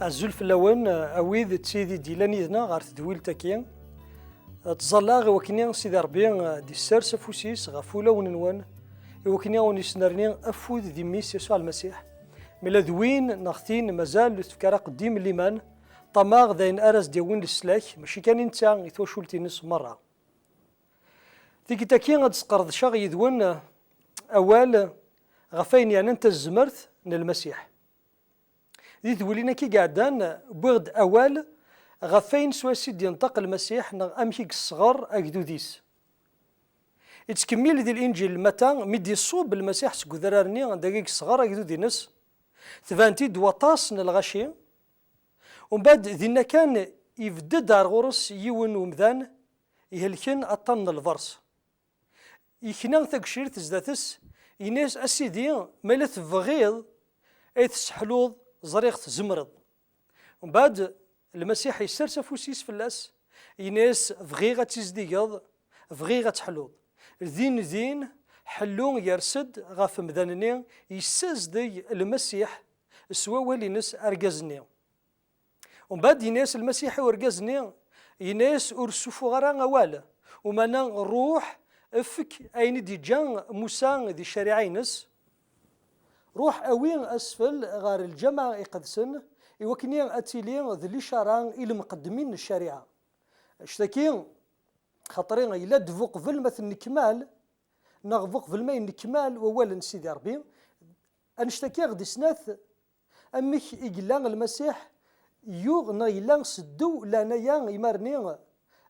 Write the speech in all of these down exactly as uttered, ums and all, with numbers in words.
Azul fell-awen, a wid d tid i d-yellan yid-neɣ ɣer tedwilt-agi. Ttẓallaɣ i wakken Sidi Ṛebbi ad d-issers afus-is ɣef wulawen-nwen, i wakken ad wen-yesnerni afud di mmi-s Yasuɛ Lmasiḥ. Ma yella d win neɣ tin mazal ur tefki ara aqeddim n liman, ṭṭamaɛ d ayen ara as-d-yawin leslak, mačči kan i netta, i twacult-ines merra. Tikkelt-agi ad d-sqerdceɣ yid-wen awal ɣef wayen yeɛnan tazmert n Lmasiḥ. Di tedwilin-agi i iɛeddan, wwiɣ-d awal ɣef wayen swayes i d-yenṭeq Lmasiḥ neɣ amek i yesɣer agdud-is. Yettkemmil di Linǧil n Mata, mi d-iṣub Lmasiḥ seg udrar-nni anda i yesɣer agdud-ines, tban-t-id waṭas n lɣaci. Umbeɛd, dinna kan, ibedd-d ar ɣur-s yiwen n umdan ihelken aṭṭan n lberṣ. Yekna tagecrirt zdat-s, yenna-yas: "A Sidi, ma yella tebɣiḍ, ay tesseḥluḍ, ẓriɣ tzemreḍ." Umbeɛd, Lmasiḥ yessers afus-is fell-as, yenna-yas: "Bɣiɣ ad tizdigeḍ, bɣiɣ ad teḥluḍ." Din din, ḥellu yers-d ɣef umdan-nni, yessazdeg Lmasiḥ s wawal-ines argaz-nni. Umbeɛd, yenna-yas Lmasiḥ i urgaz-nni, yenna-yas: "Ur ssufuɣ ara awal, umana ruḥ, efk ayen i d-yeǧǧa Musa di ccariɛa-ines, ruḥ awi asfel ɣer lǧameɛ iqedsen, i wakken ad tili d licara i lemqeddmin n ccariɛa." Annect-agi, xaṭer yella-d buqbel ma t-nekmal, neɣ buqbel ma yennekmal wawal n Sidi Ṛebbi, annect-agi ɣ-d-isnat amek i yella Lmasiḥ yuɣ neɣ yella seddew leɛnaya imarni,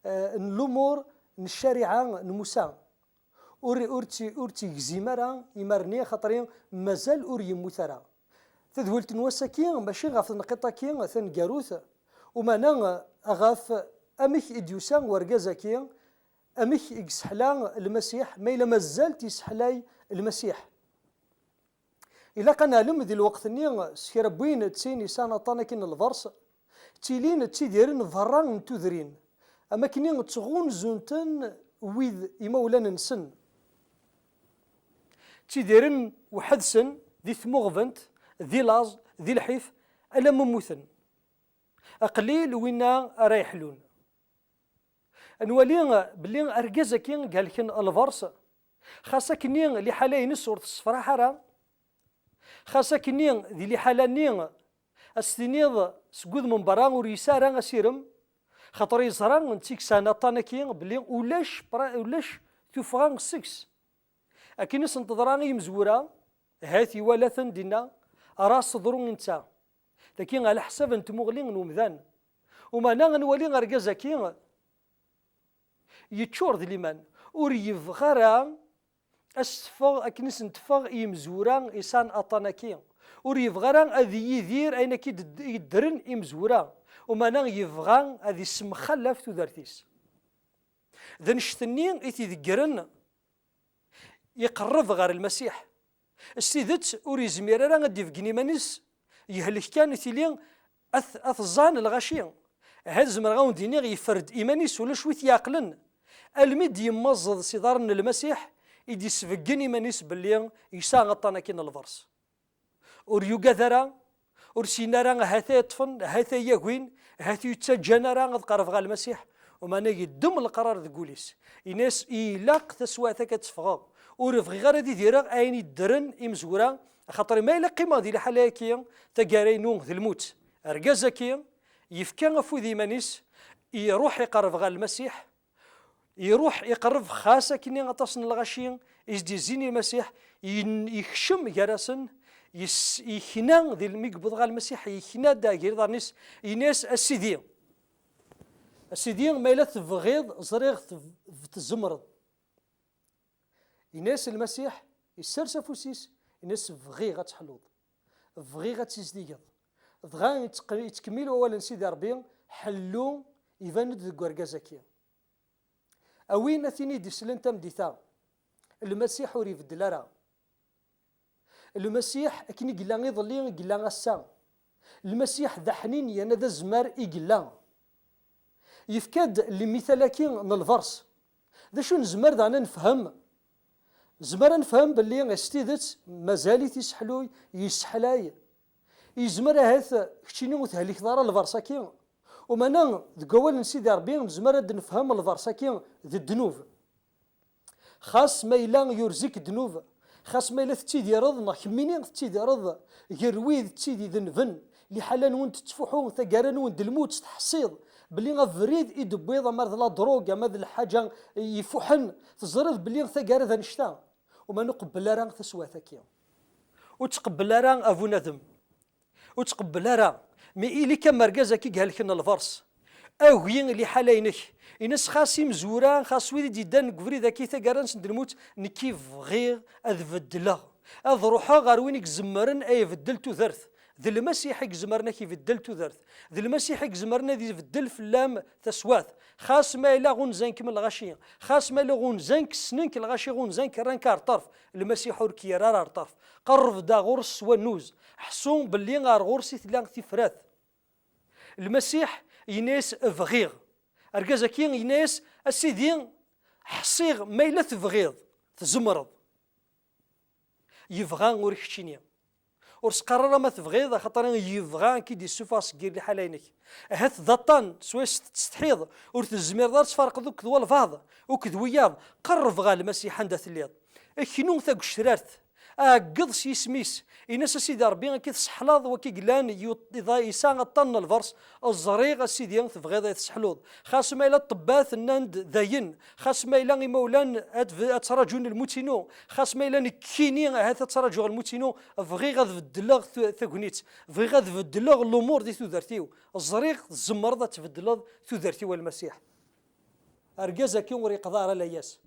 eh, n lumuṛ n ccariɛa n Musa. Ur, ur tt-, ur tt-igzim ara imarni, xaṭer mazal ur yemmut ara. Tadwilt n wass-agi mačči ɣef tneqqiṭ-agi taneggarut, umana ɣef amek i d-yusa urgaz-agi, amek i yesseḥla Lmasiḥ, ma yella mazal-t yesseḥlay Lmasiḥ. Ilaq ad neɛlem di lweqt-nni s kra n win d tin yesɛan aṭṭan-agi n lberṣ, ttilin ttidiren berra n tudrin, am akken ttɣunzun-ten wid imawlan-nsen. Ttidiren weḥd-sen di tmuɣbent, di laẓ, di lḥif, alamma mmuten. Aqlil winna ara yeḥlun. Ad nwali belli argaz-agi i ihelken lberṣ, xas akkenni liḥala-ines ur tessefraḥ ara, xas akkenni di liḥala-nni ad s-tiniḍ seg wudem n berra ur yesɛi ara asirem, xaṭer yeẓra netta i yesɛan aṭṭan-agi belli ulac pra-, ulac tuffɣa seg-s. Akken i sen-teḍra i yimezwura, hat iwala-ten dinna, ara s-teḍru i netta. Tagi ɛla ḥsab n tmuɣli n umdan. Umana ad nwali argaz-agi yeččur d liman, ur yebɣi ara ad s-teffeɣ akken i sen-teffeɣ i yimezwura yesɛan aṭṭan-agi. Ur yebɣi ara ad yidir ayen akka i d-, yeddren imezwura. Umana yebɣa ad yessemxallaf tudert-is. D annect-nni i t-ideggren iqerreb ɣer Lmasiḥ. S tidet, ur yezmir ara ad d-ibeggen iman-is, yehlek kan, tili ad t-, ad t-ẓẓan lɣaci. Ahat zemreɣ ad wen-d-iniɣ, yeffer-d iman-is, ulac wi t-yeɛqlen. Almi d-yemmaẓẓed s iḍarren n Lmasiḥ, i d-yesbeggen iman-is belli yesɛa aṭṭan-agi n lberṣ. Ur yugad ara, ur s-yenni ara ahat ay ṭṭfen, ahat ay yagin, ahat ur yettaǧǧan ara ad qerbeɣ ɣer Lmasiḥ. Umana yeddem leqrar deg wul-is. Yenna-yas, ilaq taswiɛt-agi ad tt-ffɣeɣ. Ur bɣiɣ ara ad idireɣ ayen yeddren imezwura, axaṭer ma yella qqimeɣ di liḥala-agi, taggara-inu d lmut. Argaz-agi yefka afud i yiman-is, iruḥ iqerreb ɣer Lmasiḥ, iruḥ iqerreb xas akkenni aṭas n lɣaci i s-d-yezzin i Lmasiḥ, yen-, yekcem gar-asen, yes-, yekna di, mi yewweḍ ɣer Lmasiḥ, yekna-d gar iḍarren-is, yenna-yas: "A Sidi, a Sidi, ma yella tebɣiḍ, ẓriɣ teb-, tzemreḍ." Yenna-yas Lmasiḥ, yessers afus-is, yenna-yas: "Bɣiɣ ad teḥluḍ, bɣiɣ ad tizdigeḍ." Dɣa yettq-, yettkemmil wawal n Sidi Ṛebbi: "Ḥellu iban-d deg urgaz-agi." A win a tin i d-islen tameddit-a, Lmasiḥ ur ibeddel ara. Lmasiḥ akken i yella iḍelli, i yella ass-a. Lmasiḥ d aḥnin yerna d azmar i yella. Yefka-d lmital-agi n lberṣ. D acu nezmer daɣen ad nefhem? Nezmer ad nefhem belli s tidet mazal-it yesseḥluy, yesseḥlay. Yezmer ahat keččini ur tehlikeḍ ara lberṣ-agi, umana deg wawal n Sidi Ṛebbi nezmer ad d-nefhem lberṣ-agi d ddnub. Xas ma yella yurez-ik ddnub, xas ma yella tettidireḍ neɣ kemmini tettidireḍ gar wid d tid idenben, liḥala-nwen tettfuḥu, taggara-nwen d lmut, teḥṣiḍ belli abrid i d-tewwiḍ ama d la drogue ama d lḥaǧa ifuḥen, teẓriḍ belli taggara d annect-a, umana ur qebbel ara taswiɛt-agi. Ur tqebbel ara a bunadem. Ur tqebbel ara. Mi ili-k am argaz-agi ihelken lberṣ, agi liḥala-inek. Ini-as xas imezwura, xas wid i d-yeddan deg ubrid-agi taggara-nsen d lmut, nekki bɣiɣ ad beddleɣ. Ad ruḥeɣ ɣer win i izemren ad ibeddel tudert. D Lmasiḥ i izemren ad k-ibeddel tudert. D Lmasiḥ i izemren ad ibeddel fell-am taswiɛt. Xas ma yella ɣunzan-kem lɣaci, xas ma yella ɣunzan-k ssnen-k lɣaci, ɣunzan-k rran-k ar ṭṭerf, Lmasiḥ ur k-yerra ara ar ṭṭerf. Qerreb-d ɣur-s s wannuz. Ḥṣu belli ar ɣur-s i tella tifrat. Lmasiḥ yenna-yas bɣiɣ. Argaz-agi yenna-yas a Sidi, ḥṣiɣ ma yella tebɣiḍ, tzemreḍ. Yebɣa ur keččini. Ur s-qqar ara ma tebɣiḍ, axaṭer yebɣa ad k-id-issufeɣ seg yir liḥala-inek. Ahat d aṭṭan swayes tettsetḥiḍ, ur tezmireḍ ara ad tfarqeḍ akked walbaɛḍ, akked wiyaḍ. Qerreb ɣer Lmasiḥ anda telliḍ. Knu tagecrart. Ɛeggeḍ s yisem-is. Ini-as a Sidi Ṛebbi, akka i tesseḥlaḍ wagi yellan yu-, iḍa-, yesɛa aṭṭan n lberṣ. Ẓriɣ a Sidi tebɣiḍ ad tesseḥluḍ. Xas ma yella ṭṭebbat nnan-d dayen, xas ma yella imawlan ad, ad ttraǧun lmut-inu, xas ma yella nekkini ahat ad ttraǧuɣ lmut-inu, bɣiɣ ad beddleɣ tu-, tagnit, bɣiɣ ad beddleɣ lumuṛ di tudert-iw. Ẓriɣ tzemreḍ ad tbeddleḍ tudert-iw a Lmasiḥ. Argaz-agi ur yeqḍa ara layas.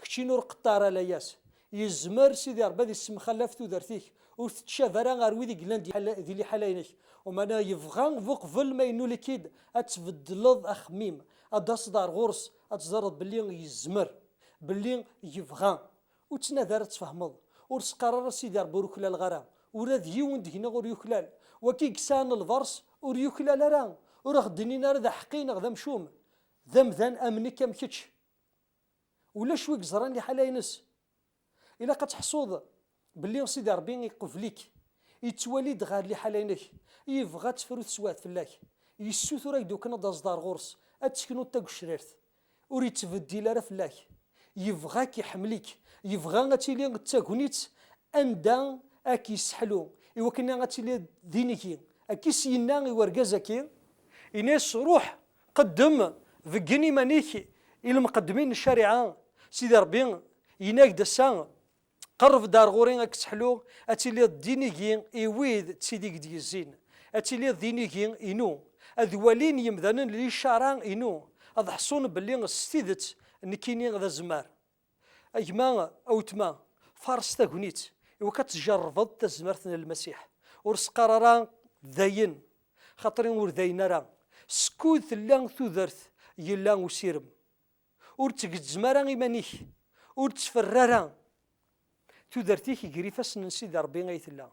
Keččini ur qeṭṭeɛ ara layas. Yezmer Sidi Ṛebbi ad issemxallaf tudert-ik, ur tettcab ara ɣer wid i yellan di liḥala-, di liḥala-inek. Umana yebɣa buqbel ma yennul-ik-id ad tbeddleḍ axemmim, ad d-taseḍ ar ɣur-s, ad teẓreḍ belli yezmer, belli yebɣa. Ur ttnadi ara ad tfehmeḍ. Ur s-qqar ara Sidi Ṛebbi ur uklaleɣ ara. Ula d yiwen deg-neɣ ur yuklal. Wagi i yesɛan lberṣ ur yuklal ara. Ur aɣ-d-nnin ara d aḥeqqi neɣ d amcum. D amdan am nekk am kečč. Ulac wi yeẓran liḥala-ines. Ilaq ad tḥsuḍ belli Sidi Ṛebbi iqubel-ik, yettwali-d ɣer liḥala-inek, yebɣa ad tefru teswiɛt fell-ak, yessutur-ak-d ukan ad d-taseḍ ar ɣur-s, ad teknuḍ tagecrart. Ur yettbeddil ara fell-ak. Yebɣa-k, iḥemmel-ik, yebɣa ad tili d tagnit anda ad k-yesseḥlu, i wakken ad tiliḍ d inigi. Akka i s-yenna i wergaz-agi, ini-as, ruḥ, qeddem beggen iman-ik i lemqeddmin n ccariɛa. Sidi Ṛebbi yenna-ak-d ass-a, qerreb-d ar ɣur-i ad k-sseḥluɣ, ad tiliḍ d inigi i wid d tid i k-d-yezzin, ad tiliḍ d inigi inu, ad walin yemdanen licara inu, ad ḥṣun belli s tidet nekkini d azemmar. A gma, a wetma, faṛes tagnit, i wakken ad tjerrbeḍ tazmert n Lmasiḥ. Ur s-qqar ara dayen, xaṭer ur dayen ara. Skud tella tudert yella usirem. Ur tgezzem ara iman-ik, ur ttferr ara. Tudert-ik ger ifassen n Sidi Ṛebbi ay tella.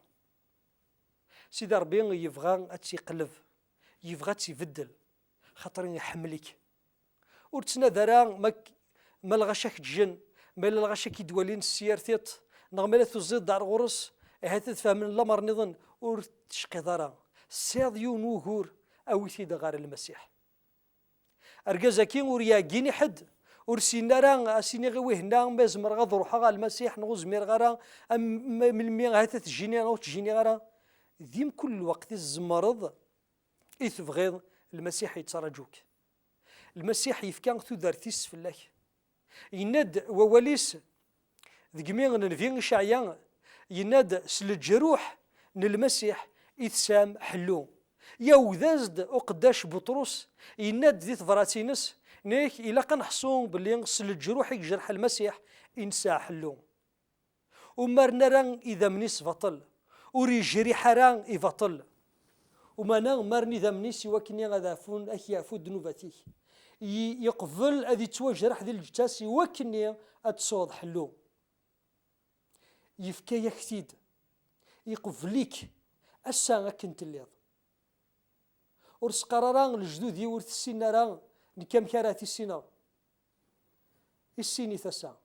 Sidi Ṛebbi yebɣa ad tt-iqelleb, yebɣa ad tt-ibeddel, xaṭer iḥemmel-ik. Ur ttnadi ara ma k-, ma lɣaci ak-ǧǧen, ma yella lɣaci ak-id-walin s yir tiṭ, neɣ ma yella tuẓiḍ-d ar ɣur-s, ahat ad fehmen lamer nniḍen, ur tecqiḍ ara. Tesɛiḍ yiwen wugur, awi-t-id ɣer Lmasiḥ. Argaz-agi ur yeɛgin i ḥedd, ur s-yenni ara a s-iniɣ i wihenna ma zemreɣ ad ruḥeɣ ɣer Lmasiḥ neɣ ur zmireɣ ara, am, ma, melmi ahat ad t-jjiniɣ neɣ ur t-jjiniɣ ara. Di mkul lweqt i tzemreḍ, i tebɣiḍ, Lmasiḥ yettraǧu-k. Lmasiḥ yefka tudert-is fell-ak. Yenna-d wawal-is deg imi n Nnbi Icɛaya, yenna-d s leǧruḥ n Lmasiḥ i tesɛam ḥellu. Yawed-as-d uqeddac Buṭrus, yenna-d di tebrat-ines, nek ilaq ad neḥṣu belli s leǧruḥ i yejreḥ Lmasiḥ i nesɛa ḥellu. Ur mmaren ara idammen-is baṭel, ur yejriḥ ara i baṭel. Umana mmaren idammen-is i wakken ad ɛfun, ad k-yeɛfu ddnubat-ik. Ye-, yeqbel ad yettwajreḥ di lǧetta-s i wakken ad tesɛuḍ ḥellu. Yefka-yak-t-id, iqbel-ik ass-a akken telliḍ. Ur s-qqar ara lejdud-iw ur t-ssinen ara, nekk amek ara t-issineɣ? Issin-it ass-a.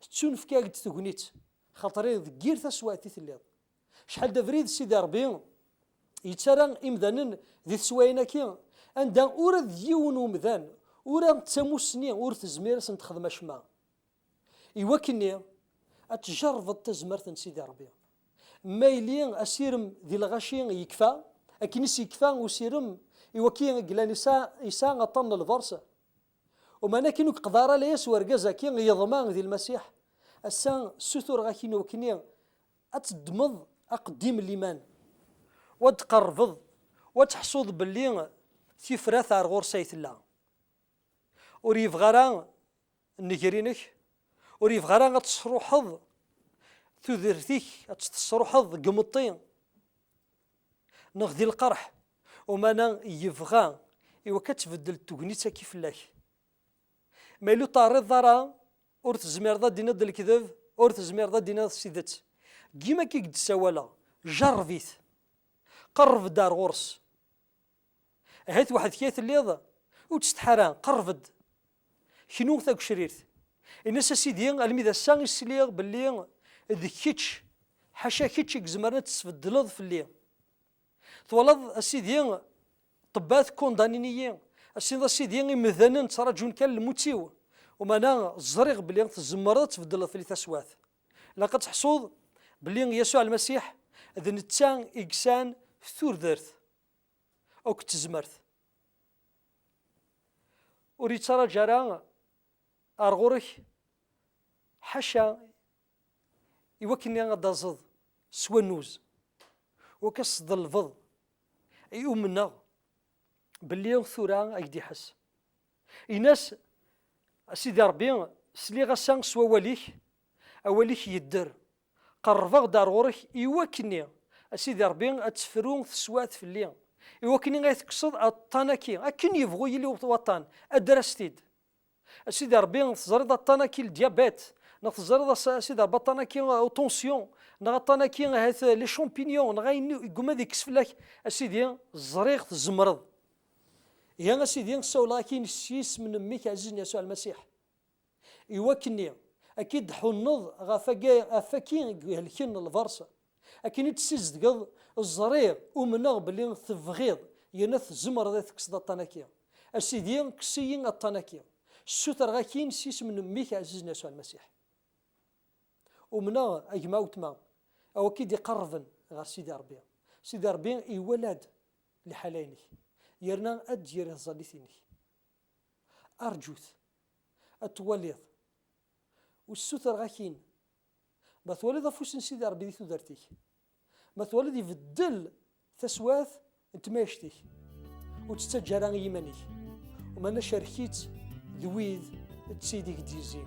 Tettunefk-ak-d tegnit, xaṭer deg yir taswiɛt i telliḍ. Acḥal d abrid Sidi Ṛebbi Yettarra imdanen di teswayin-agi anda ula d yiwen umdan, ula d tamussni ur tezmir ad sen-texdem acemma. I wakkenni ad tjerrbeḍ tazmert n Sidi Ṛebbi. Ma yili asirem di lɣaci yekfa, akken i s-yekfa usirem i waki i yellan yesɛa, yesɛa aṭṭan n lberṣ. Umeɛna akken ur yeqḍa ara layas urgaz-agi yeḍma di Lmasiḥ, ass-a ssutureɣ-ak-in wakkenni ad teddmeḍ aqeddim n liman, u ad tqerrbeḍ, u ad teḥṣuḍ belli tifrat ar ɣur-s ay tella. Ur yebɣi ara nnger-inek, ur yebɣi ara ad tesruḥeḍ tudert-ik, ad tt-tesruḥeḍ deg imeṭṭi neɣ di lqerḥ, umeɛna yebɣa i wakka ad tbeddel tegnit-agi fell-ak. Ma yella ur teɛriḍeḍ ara, ur tezmireḍ ad d-tiniḍ lekdeb, ur tezmireḍ ad d-tiniḍ s tidet. Dima akka i k-d-ssawaleɣ, jerreb-it. Qerreb-d ar ɣur-s. Ahat weḥd-k ay telliḍ, ur ttsetḥi ara, qerreb-d. Knu tagecrirt. Ini-as, a Sidi, almi d ass-a i sliɣ belli d kečč, ḥaca kečč i izemren ad tesbeddleḍ fell-i. Twalaḍ, a Sidi, ṭṭebbat kundanin-iyi. A Sidi, a Sidi, imdanen ttraǧun kan lmut-iw. Umeɛna ẓriɣ belli tzemreḍ ad tbeddleḍ fell-i taswiɛt. Ilaq ad teḥṣuḍ belli Yasuɛ Lmasiḥ d netta i yesɛan tudert akked tezmert. Ur yettraǧu ara ar ɣur-k ḥaca i wakken ad d-taẓeḍ s wannuz, u ad s-tḍelbeḍ. I umneɣ belli tura ad k-d-iḥess. Ini-as, a Sidi Ṛebbi, sliɣ ass-a s wawal-ik, awal-ik yedder. Qerrbeɣ-d ar ɣur-k i wakken, a Sidi Ṛebbi, ad tefru teswiɛt fell-i, i wakken ay tekkseḍ aṭṭan-agi, akken yebɣu yili waṭṭan, ad d-as-t-id. A Sidi Ṛebbi, teẓriḍ aṭṭan-agi, le diabète, neɣ teẓriḍ a Sidi Ṛebbi aṭṭan-agi, euh, tension, neɣ aṭṭan-agi ahat, euh, les champignons, neɣ ayen i yegguma ad ikkes fell-ak, a Sidi, ẓriɣ tzemreḍ. Ihi a Sidi, ssawleɣ-ak-in s yisem n mmi-k ɛzizen Yasuɛ Lmasiḥ. I wakken-nni, ad k-id-tḥunneḍ ɣef wagi, ɣef wagi i ihelken lberṣ, akken i d-tessizedgeḍ, ẓriɣ, umneɣ belli tebɣiḍ, yerna tzemreḍ ad tekkseḍ aṭṭan-agi. A Sidi, kkes-iyi aṭṭan-agi. Ssutreɣ-ak-in s yisem n mmi-k ɛzizen Yasuɛ Lmasiḥ. Umneɣ, a gma, a wetma, a wagi i d-iqerrben ɣer Sidi Ṛebbi. Sidi Ṛebbi iwala-d liḥala-inek, yerna ad d-yerr i tẓallit-inek. Arǧut, ad twaliḍ. U ssutreɣ-ak-in. Ma twaliḍ afus n Sidi Ṛebbi di tudert-ik, ma twaliḍ ibeddel taswiɛt n tmact-ik, ur tt-ttaǧǧa ara i yiman-ik, umeɛna cerk-itt d wid d tid i k-d-yezzi.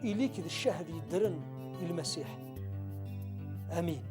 Ili-k d ccahed yeddren i Lmasiḥ. Amin.